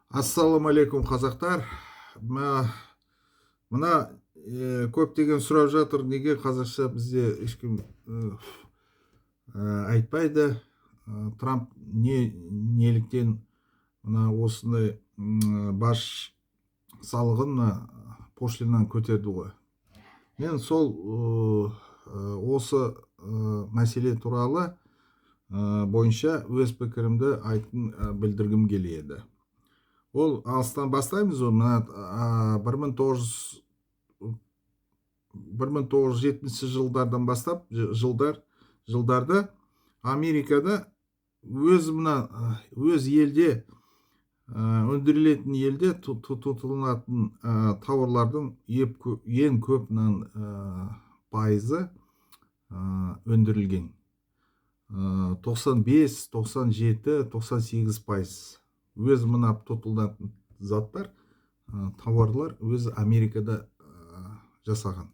Ассалаумағалейкум, қазақтар! Мына көптеген сұрап жатыр, неге қазақша бізде ешкім айтпайды. Трамп неліктен мына осындай баж салығын, мына пошлинаны көтерді ғой. Мен сол осы мәселе туралы бойынша өз пікірімді айтын, білдіргім келеді. Ол алыстан бастаймыз ғой. Мына 1970 жылдардан бастап жылдарда Америкада өз мына өз елде өндірілетін, елде тұтынылатын тауарлардың ең көп пайызы өндірілген, 95, 97, 98% өз мына тұтынылатын заттар, тауарлар өз Америкада жасаған.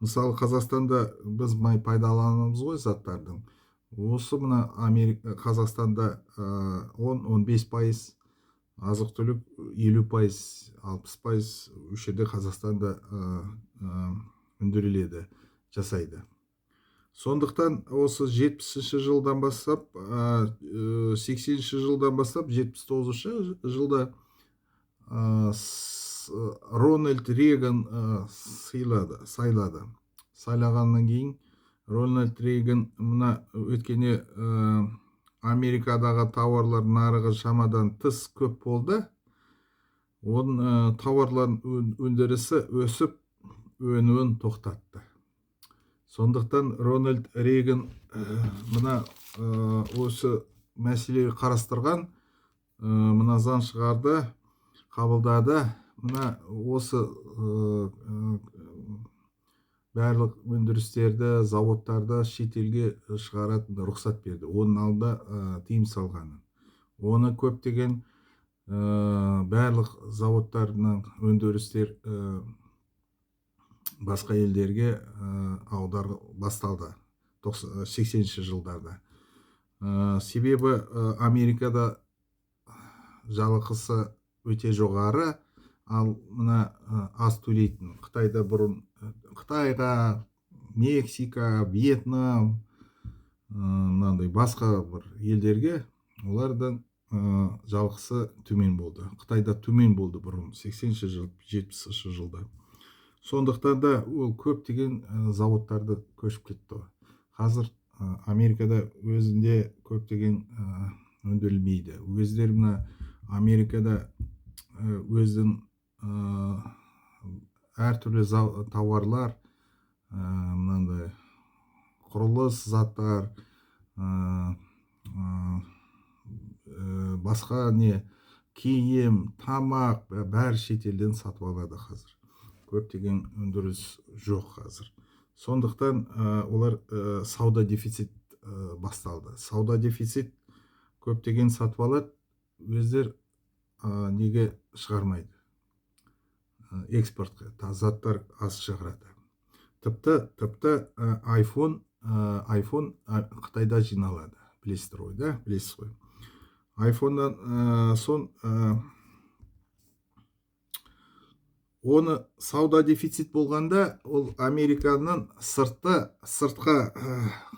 Мысалы, Қазақстанда біз май пайдаланамыз ғой заттардың. Осы мына Америка, Қазақстанда 10-15%, азық түлік 50%, 60% осы жерде, Қазақстанда өндіріледі, жасайды. Сондықтан осы 70-ші жылдан бастап, 80-ші жылдан бастап, 79-жылда Рональд Рейган сыйлады, сайлады. Сайлағаннан кейін Рональд Рейган мына өткенде Америкадағы тауарлар нарығы шамадан тыс көп болды. Оның тауарлардың өндірісі өсіп, өнуін тоқтатты. Сондықтан Рональд Рейган мына осы мәселе қарастырған, мына заң шығарды, қабылдады. Мына осы барлық өндірістерді, заводтарды шетелге шығаратын рұқсат берді. Оның алдында тыйым салғанын. Оны көптеген барлық заводтарының өндірістер басқа елдерге аудар басталды 80-ші жылдарда. Себебі Америкада жалақысы өте жоғары, ал мына аз төлейтін Қытайда бұрын Қытайға, Мексика, Вьетнам, мынандай басқа бір елдерге, олардың жалақысы төмен болды. Қытайда төмен болды бұрын, 80-ші жыл, 70-ші жылда. Сондықтан да ол көптеген заводтарды көшіп кетті ғой. Қазір Америкада өзінде көптеген өндірілмейді. Өздері мына Америкада өзінің әртүрлі тауарлар, мынандай құрылыс заттар, басқа не, киім, тамақ, бәрі шетелден сатып алады қазір. Көптеген өндіріс жоқ қазір. Сондықтан олар сауда дефицит басталды. Сауда дефицит, көптеген сатып алады, өздер неге шығармайды экспортқа, заттар аз шығарады. Тіпті iPhone Қытайда жиналады, білесіздер ғой да, білесіз ғой. Айфоннан сон оны сауда дефицит болғанда, ол Американың сыртқы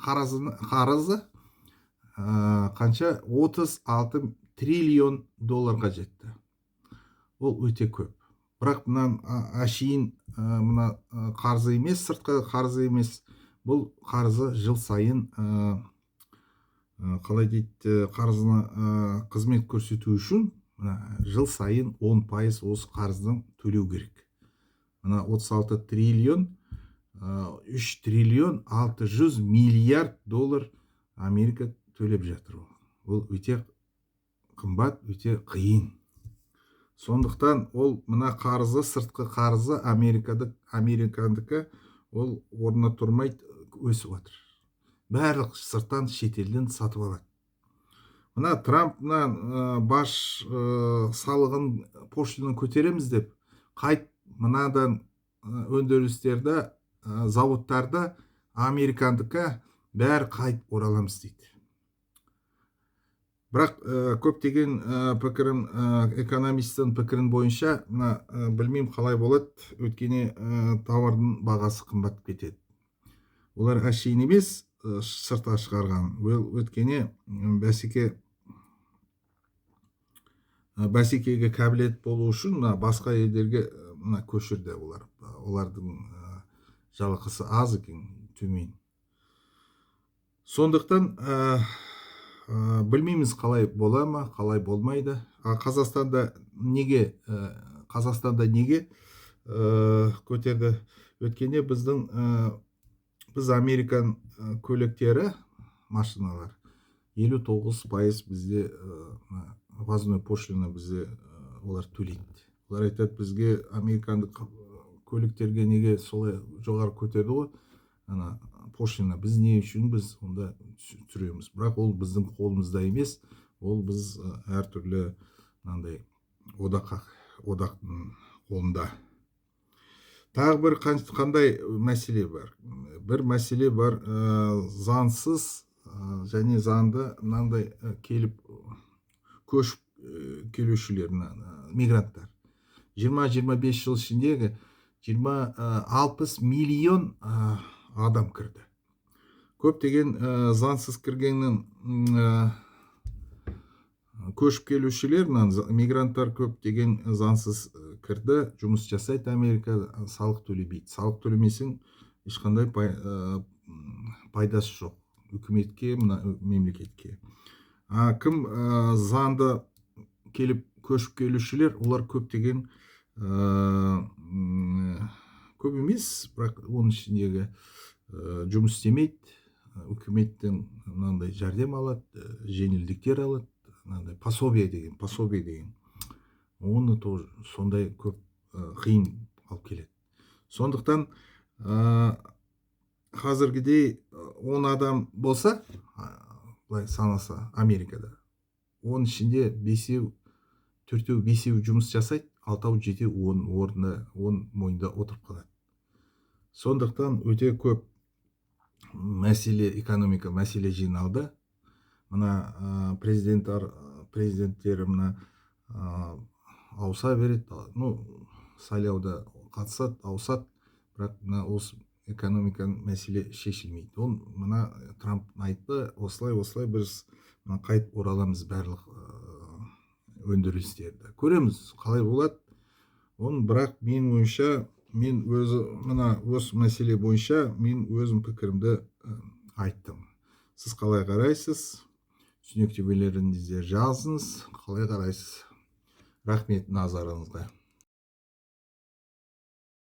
қарызы қанша? 36 триллион долларға жетті. Ол өте көп. Бірақ мына әшейін мына қарызы емес, сыртқы қарызы емес, бұл қарызы жыл сайын қалай дейді, қарызына қызмет көрсету үшін мына жыл сайын 10% осы қарыздың төлеу керек. Мына 36 триллион, 3 триллион 600 миллиард доллар Америка төлеп жатыр. Ол өте қымбат, өте қиын. Сондықтан ол мына қарызы, сыртқы қарызы Америкада, американдікі, ол орнына тұрмайды, өсіп жатыр. Барлық сырттан, шетелден сатып алады. Мына Трамп мына баж салығын, пошлинаны көтереміз деп, қайт мынадан өндірістерді, заводтарды американдікі бәрі қайтып ораламыз дейді. Бірақ көптеген пікірім, экономисттің пікірін бойынша, мына білмеймін, қалай болады, өйткені товардың бағасы қымбат кетеді. Олар әшейін емес сыртқа шығарған. Ол өйткені бәсекеге қабілет болу үшін мына басқа елдерге мына көшірді олар. Олардың жалақысы аз екен, төмен. Сондықтан білмейміз, қалай бола ма, қалай болмайды. А Қазақстанда неге көтерді? Өйткені біздің біз американ көліктері, машиналар 59% бізде ввозной пошлина бізде олар төлейді. Олар айтады бізге: американдық көліктерге неге солай жоғары көтерді ғой ана пошлина, біз не үшін біз онда түсіреміз? Бірақ ол біздің қолымызда емес, ол біз әртүрлі мынандай одақтың қолында. Тағы бір қандай мәселе бар? Бір мәселе бар: заңсыз және заңды мынандай келіп, көшіп келушілер, мына мигранттар 20-25 жыл ішіндегі 20, 60 миллион адам кірді. Көптеген заңсыз кіргеннің көшіп келушілер, мына мигранттар көптеген заңсыз кірді, жұмыс жасайды Америкада, салық төлемейді. Салық төлемесең, ешқандай пайдасы жоқ үкіметке, мына мемлекетке. А кім заңды келіп, көшіп келушілер, олар көптеген көп емес, бірақ оның ішіндегі жұмыс істемейді, үкіметтен мынандай жәрдем алады, жеңілдіктер алады, мынандай пособие деген, оны тоже сондай көп қиын алып келеді. Сондықтан қазіргідей 10 адам болса, былай санаса, Америкада оның ішінде бесеу, төртеу, бесеу жұмыс жасайды, алтау, жетеу оның орнында, оның мойнында отырып қалады. Сондықтан өте көп мәселе, экономика мәселе жиналды. Мына президенттері мына ауыса береді, ну, сайлауда қатысады, ауысады, бірақ мына осы экономиканың мәселе шешілмейді. Ол мына Трамп айтты: осылай, осылай біз мына қайтып ораламыз барлық өндірістерді. Көреміз, қалай болады оны. Бірақ менің ойымша, мен өзі мына осы мәселе бойынша мен өзім пікірімді айттым. Сіз қалай қарайсыз? Түсініктемелеріңізді жазыңыз, қалай қарайсыз? Рахмет назарыңызға.